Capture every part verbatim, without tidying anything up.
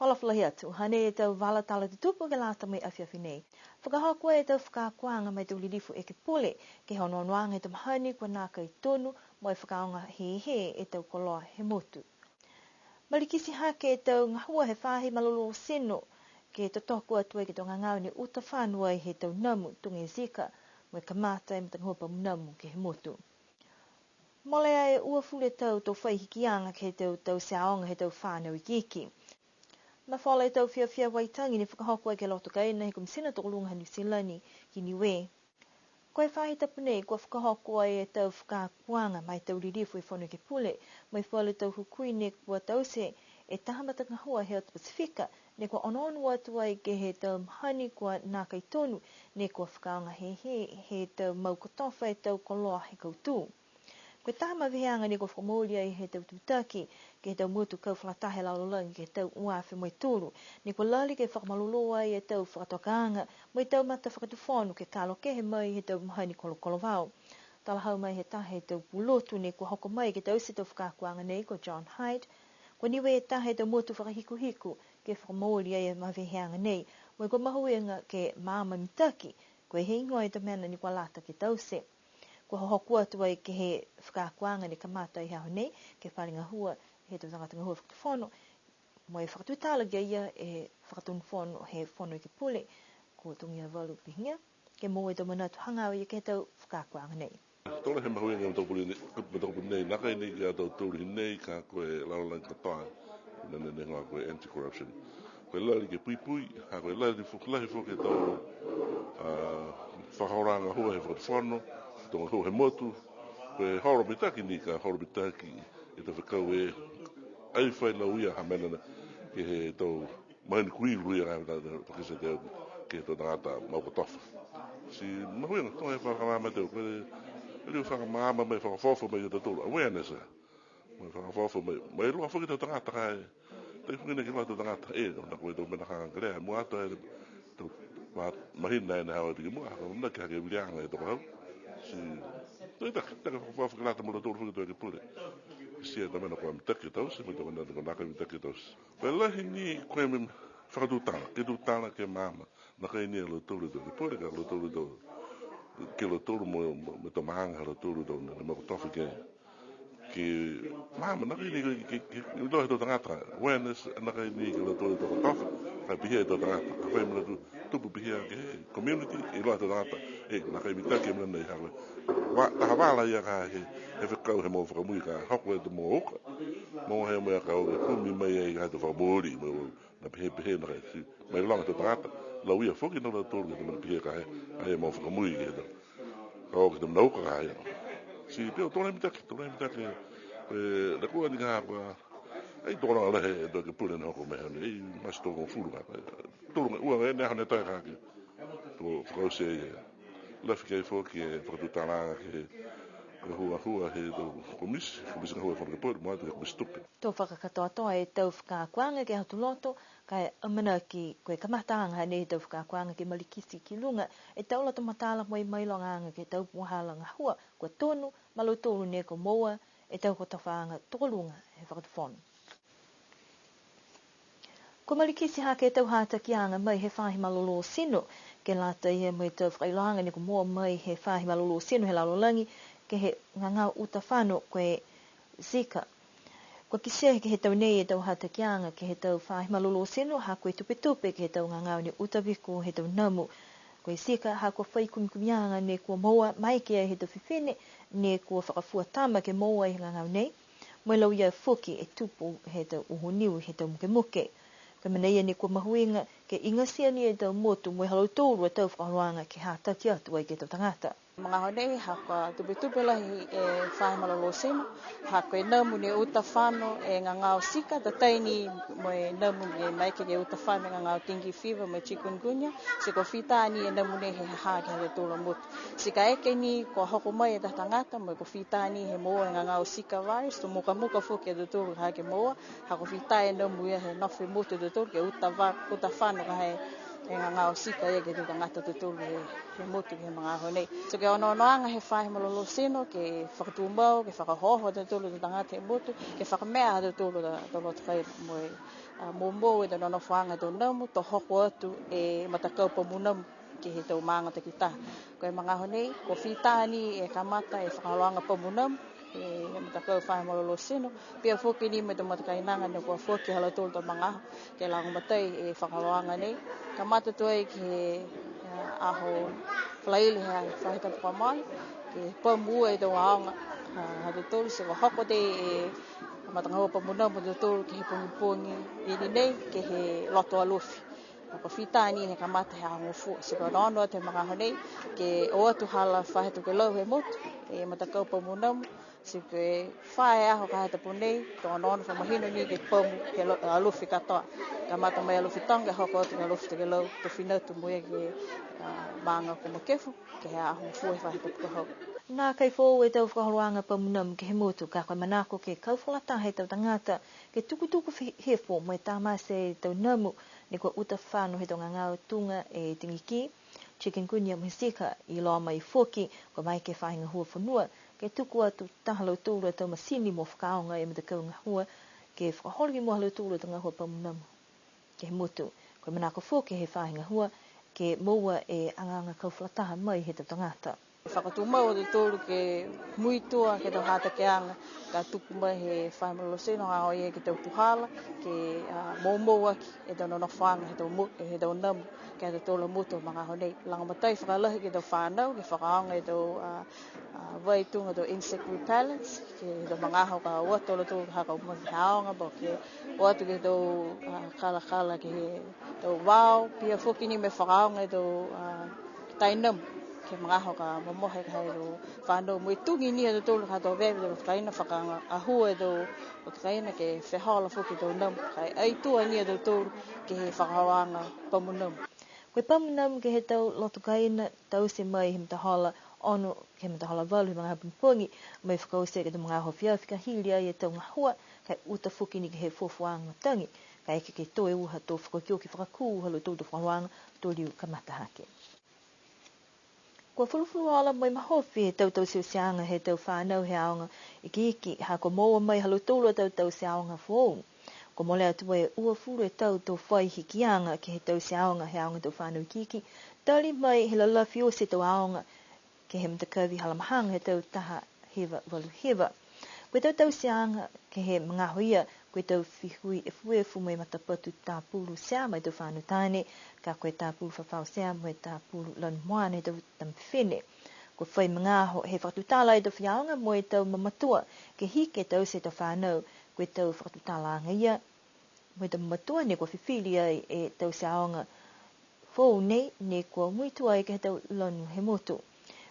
Fakaalofa lahi atu, hanei e tau vala tala tutupu ke lata mo e afiafi nei. Fakahoko e tau fakaakoaga ma e tau lilifu ekepule, ke he onoonoaga he tau mahani kua nākai tonu, mo e fakaaoga hehē e tau koloa he motu. Malikiti hake e tau gahua he faahi malolō tino, ke totoko atu ai ke he tau gagao ne uta fano ai he tau namu tuga e Zika, mo e kamata e matagahua pamu namu ke he motu. Molea e uafulu e tau to fai hikiaga ke he tau taute aoga he tau fanau ikiiki. Mafola e tau fiafia Waitangi ne fakahoko ai ke he loto kaina he Komisina Tokoluga ha Niu Silani ki Niue. Ko e faahi tapu nei kua fakahoko ai e tau fakaakoaga ma e tau lilifu he Fono Ekepule, mo e falu tau hukui ne kua taute e taha matagahua he atu Pasifika, ne kua onoono atu ai ke he tau mahani kua nākai tonu, ne kua fakaaoga hehē he tau mau kotofa e tau koloa he kautū. Ko e taha maveheaga ne kua fakamooli ai he tau tutaki ke he tau motu kau fakalataha he lalolagi ke he tau ua afe mo e tolu, ne kua lali ke fakamalolō ai e tau fakatokaaga mo e tau matafakatufono ke kalo kehe mai he tau mahani kolokolovao. Talahau mai he taha he tau pulotu ne kua hoko mai ke taute e tau fakaakoaga nei ko John Hyde, ko Niue e taha he tau motu fakahikuhiku ke fakamooli ai e maveheaga nei, mo e kua mahuiga ke maama mitaki, ko e heigoa e tau mena ne kua lata ke taute. Kua hohoko atu ai ke he fakaakoaga ne kamata he aho nei, ke he fale gahua he tau tagata gahua fakatufono, mo e fakatutala ki a ia e Fakatonu Fono he Fono Ekepule, ko Togiavalu Pihigia, ke moua e tau manatu hagaao ia ke he tau fakaakoaga nei. To lahi e mahuiga he mataupu nei, mataupu nei, nākai ni ki a tautolu hinei ka ko e lalolagi katoa, ne, ne, ne, ko e anti-corruption. Ko e lali ke puipui, ha ko e lali fo-, lahi foki e tau, a, fakaholoaga gahua he fakatufono, tau gahua he motu, ko e holo mitaki ni ka holo mitaki e tau fekau e ai fai lauia ha mena na, ke he tau mahani kuilu ia ka, ka, ka, ke he tau tagata mau kotofa. Ti mahuiga, to e fakamaama tau, ko e liu fakamaama mai fakafofu mai ke he tautolu, awareness a. Mo e fakafofu mai, mo e iloa foki e tau tagata ka e, taha foki ne kua iloa e tau tagata, e, na ko e tau mena ka kelea, mua atu e tau ma-, mahina ne haau atu ki mua, ka mena ke hake viliaga e tau hau. Ti, to e taka, taka fakafofu ke lata mo lautolu foki tau ekepule. Ti e tau mena kua mitaki taute, mo e tau mena kua nākai mitaki taute. Ko e lahi ni ko e mena fakatutala, ke tutala ke maama. Nākai ni a lautolu tau ekepule, ka lautolu tau, ke lautolu mo, mo, mo e tau maaga ha lautolu tau, ne, ne mau kotofa ke ke, ma, ma, nākai ni ke, ke, ke, ke iloa he tau tagata. Awareness, nākai ni ke lautolu tau kotofa, ka pihia e tau tagata. Ka fai mena tu, tupu pihia ke he community, iloa he tau tagata. E, nākai mitaki e mena nei ha ko e. Ua, taha vala ia ka he, he fekau he moua fakamui ka, hoko e tau moua uka. Moua he moua ka o, kumi mai ai ka he tau fakamooli, moua, na pehē, pehē, nākai, ti, mailoga he tau tagata. Lauia foki a lautolu ke he tau mena pihia ka he, he moua fakamui ke he tau. Ka o ke he tau mena uka ka ia. Ti pihia to lahi mitaki, to lahi mitaki. E, ne kua ni ka kua. Ai tokologa lahi e tau ekepule ne hoko mai hane. Ai masi tokofulu ka. Tolu ga, ua ga ne aho ne taha ka ke. To fakaoti ai e. Lafi ke ai foki e fakatutalaaga ke he gahua he tau komisi, komisi gahua he Fono Ekepule, mua atu ke he komisi tupe. To fakakatoatoa e tau fakaakoaga ke he Aho Tuloto, ka e amanaki ko e kamataaga hanei he tau fakaakoaga ke malikiti ki luga e tau loto matala mo e mailogaaga ke he tau puhala gahua kua tonu ma lautolu ne kua moua e tau kotofaaga tokoluga he fakatufono. Kua malikiti hake e tau hatakiaga mai he faahi malolō tino, ke lata ia mo e tau fakailoaaga ne kua moua mai he faahi malolō tino he lalolagi, ke he gagao uta fano ko e Zika. Kua kitia ke he tau nei e tau hatakiaga ke he tau faahi malolō tino, ha ko e tupetupe ke he tau gagao ne uta viko he tau namu ko e Zika, ha kua fai kumikumiaga ne kua moua mai ke he tau fifine ne kua fakafua tama ke moua e gagao nei. Mo e lauia foki e tupu he tau uho niu he tau mukemuke. Ko e mena ia ne kua mahuiga ke igatia ni e tau motu mo e ha lautolu a tau fakaholoaga ke hataki atu ai ke he tau tagata. Magaaho nei, ha kua tupetupe lahi e faahi malolō tino, ha ko e namu ne uta fano e gagao Zika, tatai ni mo e namu ne maeke ke uta fano e gagao dengue fever mo e chikungunya, ti kua fita ni e namu nei he ha ha ke he ha lautolu a motu. Ti kaeke ni kua hoko mai e taha tagata, mo e kua fita ni he moua e gagao Zika virus, to mukamuka foki a tautolu ha ke moua, ha kua fita e namu ia he nofo he motu a tautolu ke uta va-, uta fano ka he E gagao sika ia ke he tau tagata ha tautolu he, he motu ke he magaaho nei. So ko e onoonoaga he faahi malolō tino ke fakatumau, ke fakaohooho ha tautolu a tau tagata he motu, ke fakamea ha tautolu a tau loto kaina mo e, a, moumou e tau nonofoaga he tau namu, to hoko atu e matakau pamu namu ke he tau maaga takitaha. Ko e magaaho nei, kua fita ni e kamata e fakaholoaga pamu namu, e matakau faahi malolō tino, pihia foki ni mo e tau matakainaga ne kua foaki ha lautolu a tau magaaho ke lagomatai e fakaholoaga nei. Kamata tuai ke he, a, aho Falaile he faahi tapu kua mole, ke pamu e tau aoga, a, ha tautolu, ti kua hoko atu e matagahua pamu namu ha tautolu ke he pogipogi i ni nei, ke he loto Alofi. Kua fita ni he kamata he Aho Gofua, ti kua onoono atu he magaaho nei, ke o atu hala faahi tokelau he motu, e matakau pamu namu, ti ko e fā e aho ka he tapu nei, to onoono fakamahino ni ke pamu he lo-, Alofi katoa. Kamata mai Alofi Toga, hoko atu ke Alofi Tokelau, to fina atu mo e ke, a, maaga ko Makefu, ke he Aho Gofua he faahi tapu ka hau. Nākai foou e tau fakaholoaga pamu namu ke he motu, ka ko e manako ke kau fakalataha e tau tagata, ke tukutuku fi-, hifo mo e tamate e tau namu, ne kua uta fano he tau gagao tuga e tigiki, chikungunya mo e Zika, iloa mai foki, kua maeke he faahi gahua fonua, ke tuku atu taha ha lautolu a tau masini mo fakaaoga e matakau gahua, ke fakaholo ki mua ha lautolu a tau gahua pamu namu ke he motu. Ko e manako foki he faahi gahua, ke moua e agaaga kau fakalataha mai he tau tagata. Fakatumau a tautolu ke muitua ke he tau hatakiaga ka tuku mai he faahi malolō tino, hagaao ia ke he tau puhala, ke, a, moumou aki e tau nonofoaga he tau mo-, he tau namu ke he ha tautolu a motu he magaaho nei. Lagomatai fakalahi ke he tau fanau, ke fakaaoga e tau, a, a, vai tuga tau insect repellents, ke he tau magaaho ka o atu a lautolu ha ko e mafihao ga po ke o atu ke he tau, a, kalakala ke he tau vao, pihia foki ni mo e fakaaoga e tau, a, tainamu, ke he magaaho ka momohe ka he tau fanau mo e tugi ni ha tautolu ka tau veve tau kaina, fakagahua e tau kaina ke fehola foki e tau namu, ka e ai tua ni a tautolu ke he fakaholoaga pamu namu. Ko e pamu namu ke he tau loto kaina, taute mai he matahola ono ke he matahola valu he magaaho pogipogi, mo e fakaoti ke he tau magaaho afiafi ka hili ai e tau gahua, ka e uta foki ni ke he fuafuaaga matagi, kaeke ke toe uha to fakaokioki fakakū ha lautolu a tau fakaholoaga to liu kamata hake. Kua fulufuluola mo e mahofi e tau tauteuteaga he tau fanau he aoga ikiiki, ha kua moua mai ha lautolu a tau tauteaga foou. Kua molea atu e uafulu e tau to fai hikiaga ke he tauteaga he aoga tau fanau ikiiki, tali mai he lalafi oti e tau aoga ke he matakavi halamahaga he tau taha hiva valu hiva. Ko e tau tauteaga ke he magaaho ia, ko e tau fihui efuefu mo e matapatu tapulu sea ma e tau fānau taane, ka ko e tapulu fafao sea mo e tapulu lanu moana he tau tama fifine. Kua fai magaaho he fakatutala e tau faiaoga mo e tau mamatua, ke hiki e taute e tau fānau, ko e tau fakatutalaaga ia, mo e tau mamatua ne kua fifili ai e tauteaga foou nei, ne kua muitua ai ke he tau lanu he motu.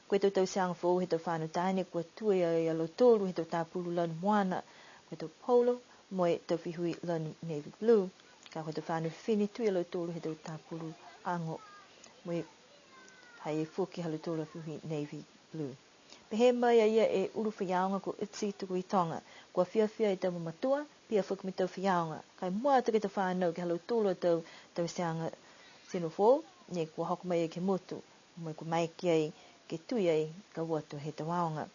Ko e tau tauteaga foou he tau fānau taane, kua tui ai a lautolu he tau tapulu lanu moana, ko e tau polo, mo e tau fihui lanu navy blue. Ka ko e tau fānau fifine tui a lautolu he tau tapulu ago, mo e ha i ai foki ha lautolu a fihui navy blue. Pehē mai a ia e ulu faiaoga ko Itzy Tukuitoga, kua fiafia e tau mamatua, pihia foki mo e tau faiaoga, ka e mua atu ke he tau fānau ke he ha lautolu a tau tauteaga tino foou, ne kua hoko mai ai ke he motu, mo e kua maeke ai ke tui ai ka o atu he tau aoga.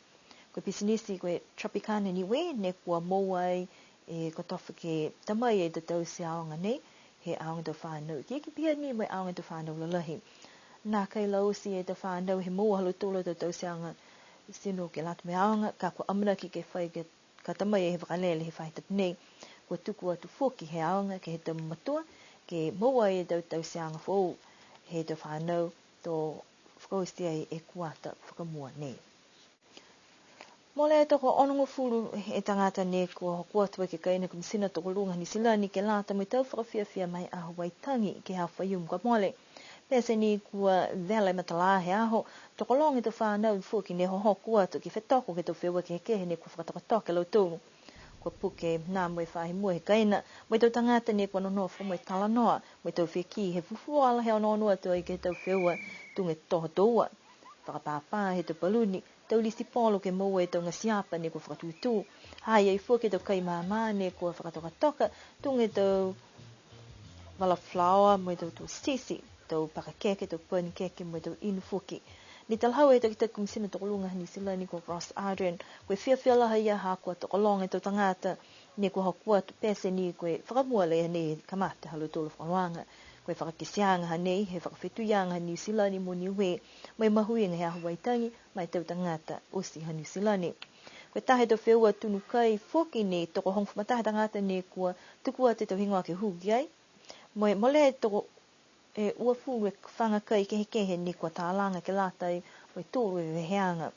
Ko e pisinisi ko e Tropicana Niue, ne kua moua ai e kotofa ke ta mai e tau tauteaga nei, he aoga tau fānau ikiiki pihia ni mo e aoga tau fānau lalahi. Nākai la oti e tau fānau he moua ha lautolu a tau tauteaga tino ke lata mo e aoga, ka kua amanaki ke fai ke, ka ta mai he vakalele he faahi tapu nei. Kua tuku atu foki he aoga ke he tau mamatua, ke moua e tau tauteaga foou he tau fānau to fakaoti ai e kuata fakamua nei. Molea e toko onogofulu e tagata ne kua hoko atu ai ke he kaina Komisina Tokoluga Niu Silani ke lata mo e tau fakafiafia ma e Aho Waitangi ke he Aho Faiumu kua mole. Pete ni kua vela e matala he aho, tokologa e tau fānau foki ne hohoko atu ke fetoko ke he tau feua kehekehe ne kua fakatokatoka e lautolu. Kua puke nā mo e faahi mua he kaina, mo e tau tagata ne kua nonofo mo e talanoa, mo e tau fekī he fufuola he onoono atu ai ke he tau feua tuga e toho to ua. Fakapāpā he tau paluni, tau lisi polo ke moua e tau gasiapa ne kua fakatūtū. Ha i ai foki e tau kai māmā ne kua fakatokatoka, tuga e tau vala falaoa mo e tau tuasisi. tau pakakeke, tau panikeke mo e tau inu foki. Ne talahau e takitaki Komisina Tokoluga ha Niu Silani ko Ross Ardern, ko e fiafia lahi a ia ha kua tokologa e tau tagata ne kua hoko atu pete ni ko e fakamua lahi a nei he kamata ha lautolu a fakaholoaga. Ko e fakakiteaga ha nei he fakafetuiaga ha Niu Silani mo Niue, mo e mahuiga he aho Waitangi ma e tau tagata oti ha Niu Silani. Ko e taha he tau feua tunu kai foki ne tokohogofulu ma taha tagata ne kua tuku atu e tau higoa ke hū ki ai. Mo e molea e toko e uafulu e faga kai kehekehe ne kua talaga ke lata mo e tolu e veveheaga.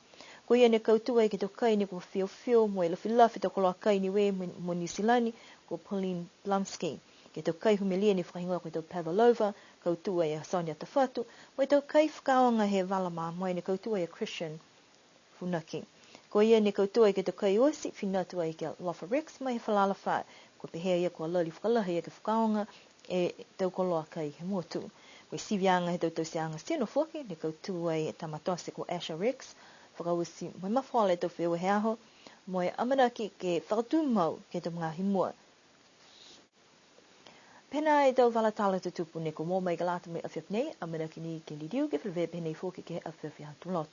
Ko ia ne kautū ai ke he tau kai ne kua fiofio mo e lafilafi e tau koloa kai Niue mo, mo Niu Silani, ko Pauline Blumsky. Ke he tau kai humelie ne fakahigoa ko e tau pavlova, kautū ai a Sonia Tafatu, mo e tau kai fakaaoga he vala mamoe ne kautū ai a Christian Funaki. Ko ia ne kautū ai ke he tau kai oti, fina atu ai ki a Lofa Rex mai he falala fā, kua pehē a ia kua lali fakalahi a ia ke fakaaoga e tau koloa kai he motu. Ko e siviaga he tau tauteaga tino foki, ne kautū ai e tama tote ko Asher Rex, fakaoti mo e mafola e tau feua he aho, mo e amanaki ke fakatumau ke he tau magaaho i mua. Pehē nā e tau vala tala tutupu ne kua moua mai ke lata mo e afiafi nei, amanaki ni ke liliu ke feleveia pehē nei foki ke he afiafi Aho Tuloto.